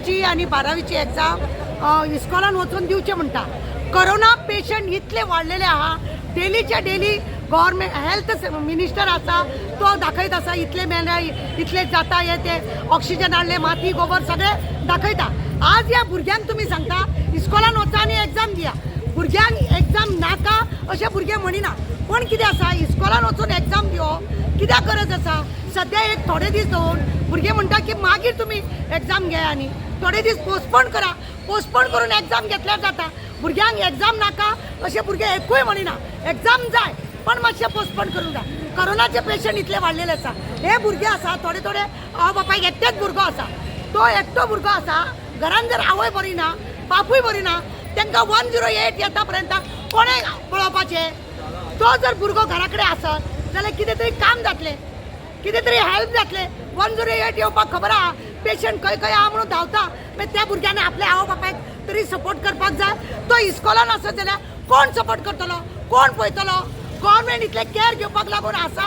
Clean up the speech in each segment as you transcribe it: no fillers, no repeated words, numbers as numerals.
धावीची आनी बारावीची एग्जाम इस्कॉलान वचून दिवचे म्हणटा. कोरोना पेशंट इतले वाडलेले आहा, डेलीच्या डेली. गव्हर्मेंट हेल्थ मिनिस्टर आसा तो दाखयत आसा, इतले मेले, इतले जाता, हे ते ऑक्सिजन हाडले, माती गोबर सगळे दाखयता. आज ह्या भुरग्यांक तुमी सांगता इस्कॉलान वचा आनी एग्जाम दिया. भुरग्यांक एग्जाम नाका अशें भुरगे म्हणिना, पूण कितें आसा, इस्कॉलान वचून एग्जाम दिवप कित्याक गरज आसा? सद्या एक थोडे दीस दवरून भुरगे म्हणटा की मागीर तुमी एग्जाम घे आनी थोडे दीस पोस्टपोन करा. पोस्टपोन करून एग्जाम घेतल्यार जाता. भुरग्यांक एग्जाम नाका अशें भुरगे एकूय म्हणिना. एग्जाम जाय, पण मातशें पोस्टपोन करूंक जाय. कोरोनाचे पेशंट इतले वाडलेले आसा. हे भुरगे आसा थोडे थोडे हांव बापायक एकटेच भुरगो आसा. तो एकटो भुरगो आसा. घरान जर आवय बरी ना, बापूय बरी ना, तांकां 108 येता पर्यंत कोणें पळोवपाचें? तो जर भुरगो घरा कडेन आसत जाल्यार कितें तरी काम जातलें, कितें तरी हेल्प जातलें. 108 येवपाक खबर आहा, पेशंट खंय खंय आहा म्हणून धांवता. मागीर त्या भुरग्यांनी आपल्या आवय बापायक तरी सपोर्ट करपाक जाय. तो इस्कॉलान आसत जाल्यार कोण सपोर्ट करतलो? कोण पळयतलो? गव्हर्मेंट इतलें केअर घेवपाक लागून आसा.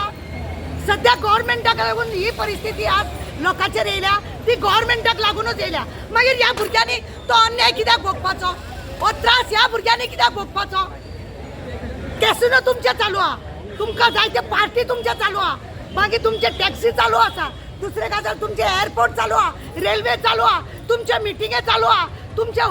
सद्या गव्हर्मेंटाक लागून ही परिस्थिती आज लोकांचेर येयल्या, ती गव्हर्मेंटाक लागूनच येयल्या. मागीर ह्या भुरग्यांनी तो अन्याय कित्याक भोगपाचो? हो त्रास ह्या भुरग्यांनी कित्याक भोगपाचो? कॅसिनो तुमचे चालू आहा, तुमकां जायते पार्टी तुमचे चालू आहा, मागीर तुमचे टॅक्सी चालू आसा, दुसरे गजाल तुमचे एअरपोर्ट चालू आहा, रेल्वे चालू आहा, तुमचे मिटिंगे चालू आहा, तुमचे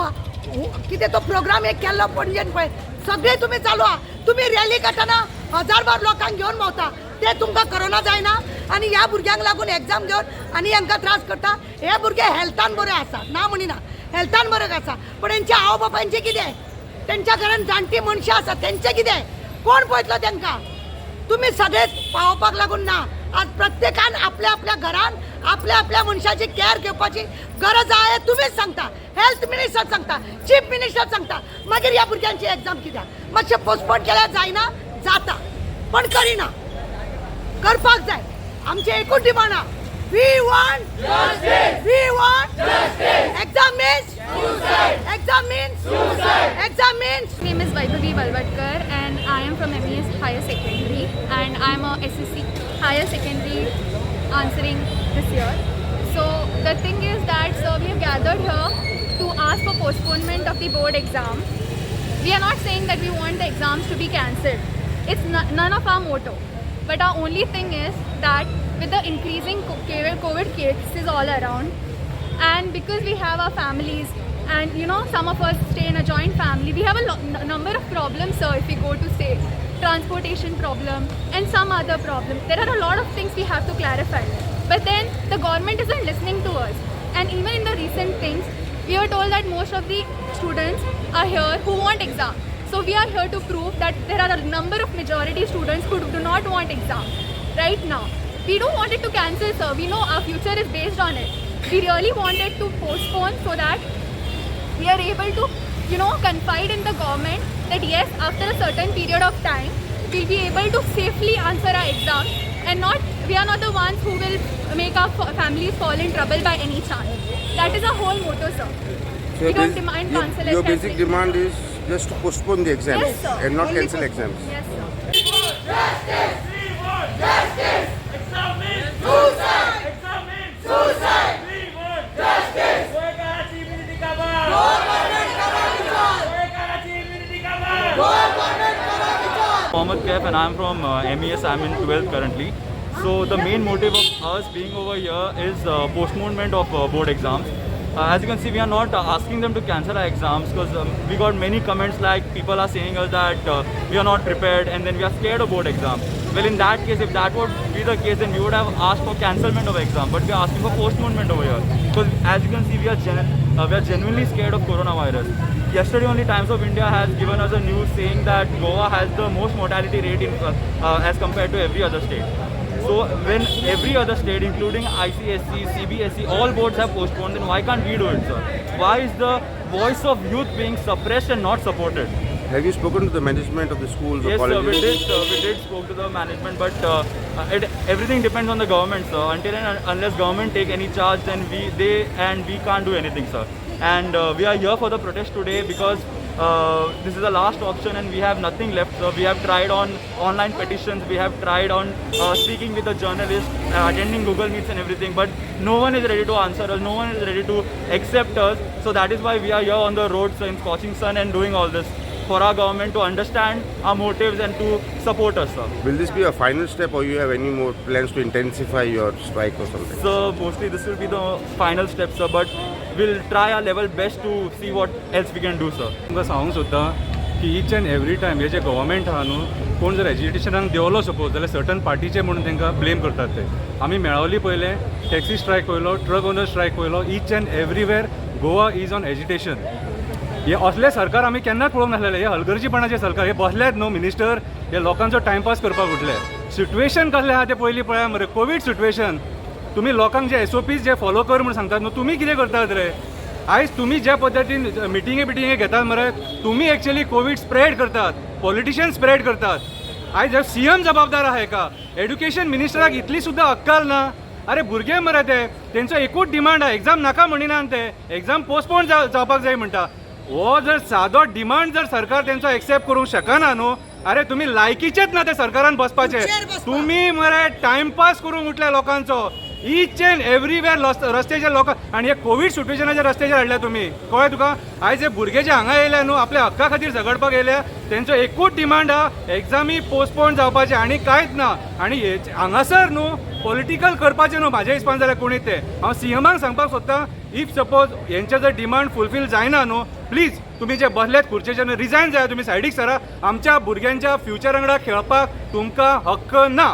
कितें तो प्रोग्राम एक केल्लो पणजेन पळय, सगळे तुमी चालू आहा. तुमी रॅली काडटना हजारभर लोकांक घेवन भोंवता, ते तुमकां करोना जायना आनी ह्या भुरग्यांक लागून एग्जाम घेवन आनी हांकां त्रास करता. हे भुरगे हेल्थान बरे आसा ना म्हणिना, हेल्थान बरे आसा, पण हेंच्या आवय बापायचें कितें? तेंच्या घरान जाणटी मनशां आसा, तेंचें कितें? कोण पळयतलो तेंकां? तुमी सगळेच पावोवपाक लागून ना. आज प्रत्येकान आपल्या आपल्या घरान आपल्या आपल्या मनशाची केअर घेवपाची गरज आहा हें तुमीच सांगता, हेल्थ मिनिस्टर सांगता, चीफ मिनिस्टर सांगता. मागीर ह्या भुरग्यांची एग्जाम कित्याक? मातशें पोस्टपोन केल्यार जायना? जाता, पण करिना. करपाक जाय. आमचें एकूच डिमांड आहा. We want, we want exam means, exam means, exam means. My name is Vaibhavi Valvatkar and I am from MES Higher Secondary and I am a SSC Higher Secondary answering this year. So the thing is that, sir, we have gathered here to ask for postponement of the board exam. We are not saying that we want the exams to be cancelled. It's none of our motto. But our only thing is that with the increasing COVID cases all around, and because we have our families and some of us stay in a joint family, we have a number of problems, sir. If we go to, say, transportation problem and some other problem, there are a lot of things we have to clarify. But then the government isn't listening to us, and even in the recent things, we are told that most of the students are here who want exam. So we are here to prove that there are a number of majority students who do not want exam right now. We don't want it to cancel, sir. We know our future is based on it. We really want it to postpone so that we are able to confide in the government that yes, after a certain period of time, we'll be able to safely answer our exams and not we are not the ones who will make our families fall in trouble by any chance. That is our whole motto, sir. So We your don't demand cancel your basic cancellation. Demand is just to postpone the exams Yes, sir. And not Only cancel postpone. Exams. Yes, sir. Exam means suicide. Exam means suicide. We want justice. गोंयकाराची immunity काबार. गोंयकाराची immunity काबार. Mohammed Kaif and I'm from MES. I'm in 12th currently. So the main motive of us being over here is postponement of board exams. As you can see, we are not asking them to cancel our exams because we got many comments like people are saying us that we are not prepared and then we are scared of board exam. Well, in that case, if that would be the case, then we would have asked for cancelment of exam. But we are asking for postponement over here because, as you can see, we are genuinely scared of coronavirus. Yesterday only, Times of India has given us a news saying that Goa has the most mortality rate in as compared to every other state. So when every other state, including ICSE, CBSE, all boards have postponed, then why can't we do it, sir? Why is the voice of youth being suppressed and not supported? Have you spoken to the management of the schools or Yes, sir, we colleges? Did. Sir, we did spoke to the management, but everything depends on the government, sir. Until and unless government take any charge, then we they and we can't do anything, sir. And we are here for the protest today because This is the last option and we have nothing left, sir. We have tried on online petitions, we have tried on speaking with the journalists, attending Google Meets and everything, but no one is ready to answer us, no one is ready to accept us. So that is why we are here on the roads in scorching sun and doing all this for our government to understand our motives and to support us, sir. Will this be a final step or you have any more plans to intensify your strike or something? So mostly this will be the final step, sir, but we'll try our level best to see what else we can do, sir. तुमकां सांगूंक सोदता की each and every time हे जे government आहा न्हू, कोण जर एजिटेशनाक देंवलो सपोज जाल्यार सर्टन पार्टीचे म्हणून तांकां ब्लेम करतात ते. आमी मेळावली पयलें टॅक्सी स्ट्रायक पयलो, ट्रक ओनर स्ट्रायक पयलो. Each and everywhere Goa is on agitation. हे असले सरकार आमी केन्नाच पळोवंक नासलेले. हे हलगर्जीपणाचे सरकार हे बसल्यात न्हू मिनिस्टर, हे लोकांचो टायमपास करपाक उठले. सिट्युएशन कसलें आहा तें पयलीं पळया मरे. कोवीड सिट्युएशन, तुमी लोकांक जे एसओपीज जे फॉलो कर म्हूण सांगतात न्हू, तुमी कितें करतात रे? आयज तुमी ज्या पद्दतीन मिटिंगे बिटिंगे घेतात मरे, तुमी एक्चुअली कोवीड स्प्रेड करतात, पॉलिटिशियन स्प्रेड करतात. आयज सीएम जबाबदार आहा हेका. एड्युकेशन मिनिस्टराक इतली सुद्दां अक्कल ना. अरे भुरगे मरे ते, तेंचो एकूच डिमांड आहा, एग्जाम नाका म्हणिना ते, एग्जाम पोस्टपोन जावपाक जाय म्हणटा. हो जर सादो डिमांड जर सरकार तेंचो एक्सेप्ट करूंक शकना न्हू, अरे तुमी लायकीचेच ना ते सरकारान बसपाचे. खुर्चेर बसपाक. तुमी मरे टायमपास करूंक उठले लोकांचो. इच एंड एवरीवेर रस्त्याचे लोक आनी हे कोवीड सिट्युएशनाचे रस्त्याचेर हाडल्या तुमी. कळ्ळें तुका? आयज हे भुरगे जे हांगा येयले न्हू, आपल्या हक्का खातीर झगडपाक येयल्या, तेंचो एकूच डिमांड आहा, एग्जामी पोस्टपोन जावपाचे आनी कांयच ना. आनी हांगासर न्हू पॉलिटिकल करपाचें न्हू म्हाज्या हिसपान जाल्यार कोणी ते. हांव सीएमाक सांगपाक सोदतां, if suppose हेंचे जर डिमांड फुलफील जायना न्हू, प्लीज तुमी जे बसल्यात खुर्चेचेर न्हू, रिजायन जाय, तुमी सायडीक सरा. आमच्या भुरग्यांच्या फ्युचर वांगडा खेळपाक तुमकां हक्क ना.